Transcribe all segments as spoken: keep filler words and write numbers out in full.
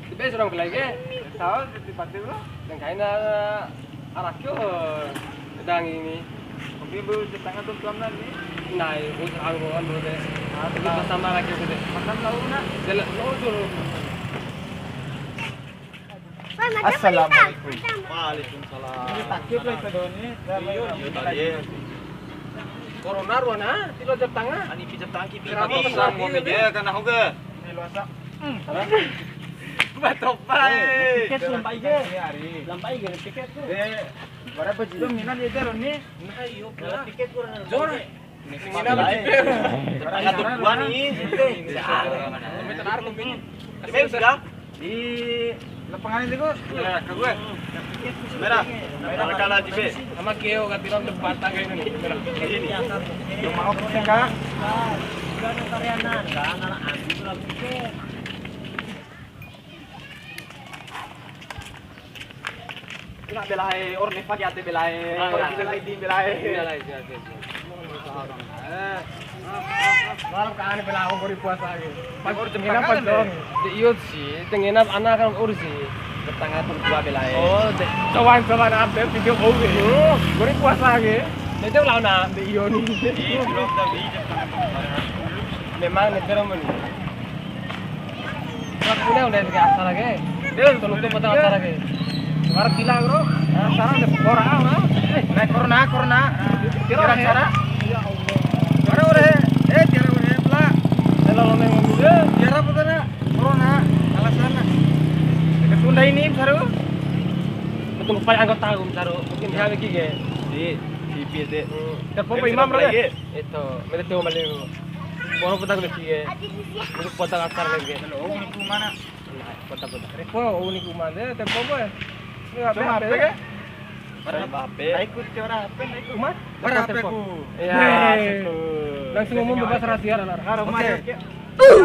Di be suram kelai ke. Tahu di pati bro. Dan kaina arak yo. Sedang ini. Mungkin bro, di tengah tuh tuan ni. Nah, itu aku kan bro deh. Itu sama lagi bro deh. Makan lau na. Jalan, oh, dulu. Assalamualaikum. Waalaikumsalam. Ini takut lah itu doni. Iyo, iyo, tadi. Corona ruana, tilo jam tangah. Ani pijat tangki, pijat tangki. Iya, kan aku ke. Ini luasa. Batopai. Tiket tuh, lampai ke. Lampai ke, tiket tuh. Eh, berapa sih? Itu minat ya, Jar, ini. Nah, iyo, tiket kurang. Jor. Tanggal dua ni. Di lapangan itu, Gus. Merah. Merah. Merah kalah di B. Sama Keo, ganti rambut depan tangga ini. Merah. Ini. Cuma oke, Kak. Ina belae, or ne pagi ate belae, ah, or ya. Belae di belae. Iya lah, iya, iya, iya. Eh. Malam kan belae, or beri puasa lagi. Pas or jam tengah pas dong. De iyo sih, tengena ana kan ur sih. Tetangga tuh dua belae. Oh, de. Coba, coba update video oke. Oh, beri puasa lagi. De itu lawan na, de iyo ni. Iya, belum tapi jam tengah. Memang ne terus. Pura udah ke acara ke. Dia tutup kota acara ke. Barat gila, bro. Acara de pora, ah. Eh, naik corona, corona. Kira acara. Mana udah? Eh, kira udah pula. Kalau lo nengok dulu. Kira apa tadi? Corona. Alasan. Ketunda ini, Saru. Betul, paling anggota aku, Saru. Mungkin dia lagi ke. Di T V de. Telepon Pak Imam lagi. Itu, mereka tuh balik. Bono putar lagi ke. Untuk putar acara lagi. Halo, ini mana? Nah, kontak, kontak. Repo, uni ku mande, tempo boy. Ini apa, cuma apa, apa ya? Bara H P. Aku cuma H P, aku. Uma? Bara H P ku. Iya, betul. Langsung ngomong bebas rahasia, Nar. Oke. Oke.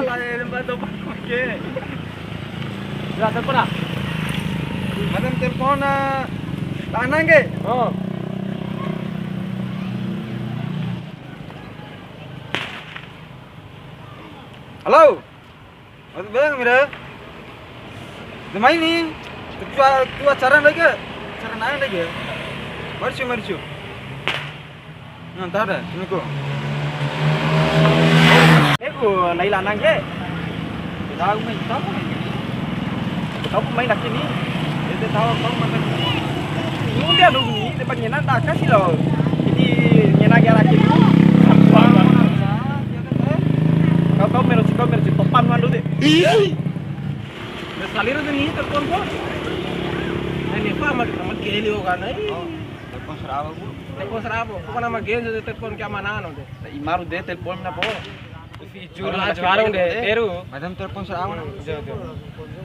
Lah, ya, tempat tempat, oke. Ya, telepon lah. Macam telepon, eh, tanah, nggih? Oh. Halo? Waktu bilang, Mira. Udah main nih. Tua, tua acara lagi. Acara lain lagi. Mari, cu, mari, cu. Nah, ntar dah, sini, ku. Eh, ku, nai lanang ke. Tahu, main, tahu, main. Tahu, main lagi nih. Ede tahu, tahu, makan. Ini udah dulu nih, depan ngena tak kasih loh. Jadi, ngena gara gitu. Kau, kau mero, kau mero, topan mandu deh. Salir tu ni telepon ko. Ini apa, sama, sama Geli kan, eh. Oh, telepon seraba, Bu. Telepon seraba. Bukan nama Geli, telepon keamanan, udah. Nah, Imaru deh telepon apa? Jujur lah, sekarang deh, teru. Macam telepon seraba. Jauh, jauh.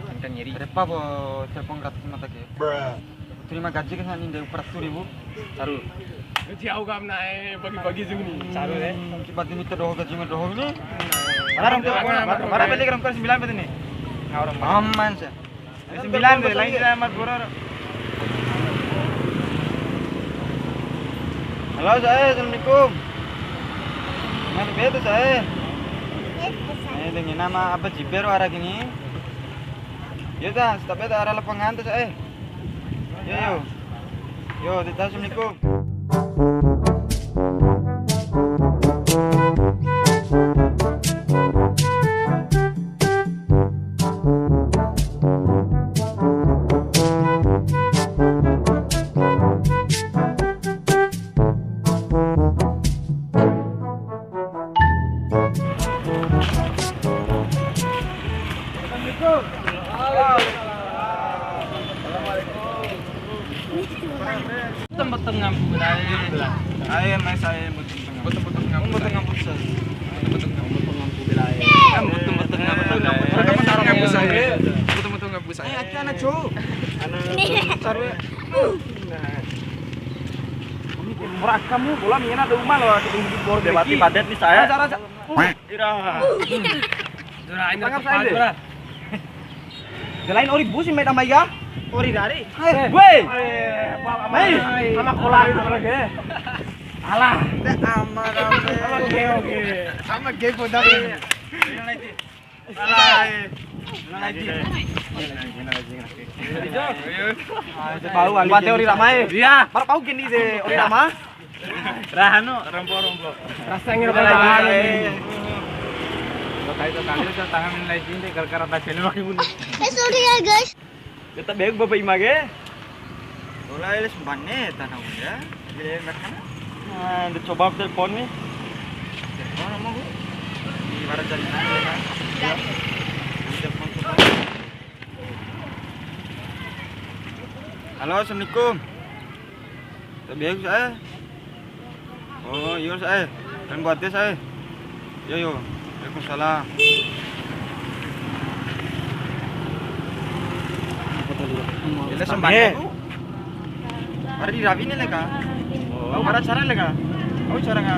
Angkat nyeri. Repa, Bu, telepon gratis mata ke. Terima gaji kan, ini dari empat ratus ribu. Saru. Gaji au kam nae, bagi-bagi sini. Saru, eh. Kibat ini terdoho gaji ma doho ini. Mana orang tua, mana, mana beli kerangkar sembilan bet ini? Nah, orang aman sih. Ini sembilan deh, lain sih, Mas Boro. Halo, saya, assalamualaikum. Mana beta saya? Eh, dengan nama apa Jiber arah gini? Iya ta, tapi ta arah lapangan ta, eh. Yo, yo. Yo, Tita, assalamualaikum. Betul-betul ngampu belae. Ae, mai sae betul-betul ngampu. Betul-betul ngampu, Sir. Betul-betul ngampu belae. Kan betul-betul ngampu. Betul-betul ngampu sae. Betul-betul ngampu sae. Eh, aki ana, Cuk. Ana, Sir. Nah. Ini murah kamu, bola mina ada rumah loh, ada di bor. Dewati Padet nih saya. Raja, raja. Ira. Dura, ini tangan saya, Bro. Jalain ori busi mai tamai ya. Ori dari. Hei, woi. Mai. Sama kola itu lagi. Alah. Sama, oke, oke. Sama geng bodak. Alah. Bau, buat ori Rama e. Iya. Para bau gini de ori Rama. Rahanu rombo-rombo. Rasa ngir. Kali itu tangan lain de gara-gara baca ini makin. Eh, sorry ya, guys. Kita bego bapak ima ke. Bola ilis bane tanah udah. Jadi enak kan? Nah, udah coba aku telepon nih. Telepon sama gue. Di barat jaringan ya kan? Iya. Telepon coba. Halo, assalamualaikum. Tabe ku sa'e. Oh, iyo sa'e. Kan buat tes sa'e. Yo, yo. Waalaikumsalam. Ele sembah aku. Hari di Rabi ni leka. Oh, ada cara leka. Oh, cara ka.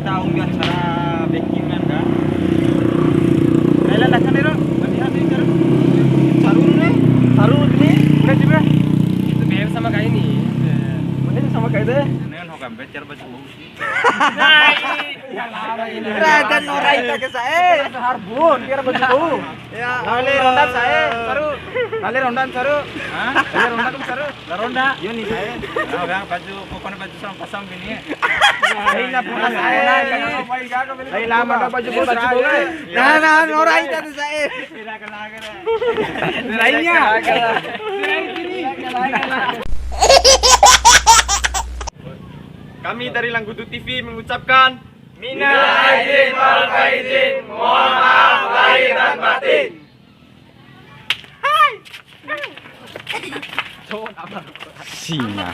Tahu nggak cara backingan kan? Ele leka ni ro. Mendingan ni cara. Saru ni. Saru ni. Udah juga. Itu beda sama kayak ini. Mending sama kayak deh. Dengan hokan becer baju. Raja norai tak ke sa'e. Harbun, biar begitu. Ya, lale rondan sa'e, saru. Lale rondan saru. Hah? Lale rondan saru. La ronda. Yo ni sa'e. Nah, bang, baju, pokoknya baju sama pasang gini. Lain lah, pernah sa'e. Lain lama ada baju bos sa'e. Nah, nah, norai tak sa'e. Lainnya. Kami dari Langgudu T V mengucapkan minal aidin wal faizin, mohon maaf lahir dan batin. Singa.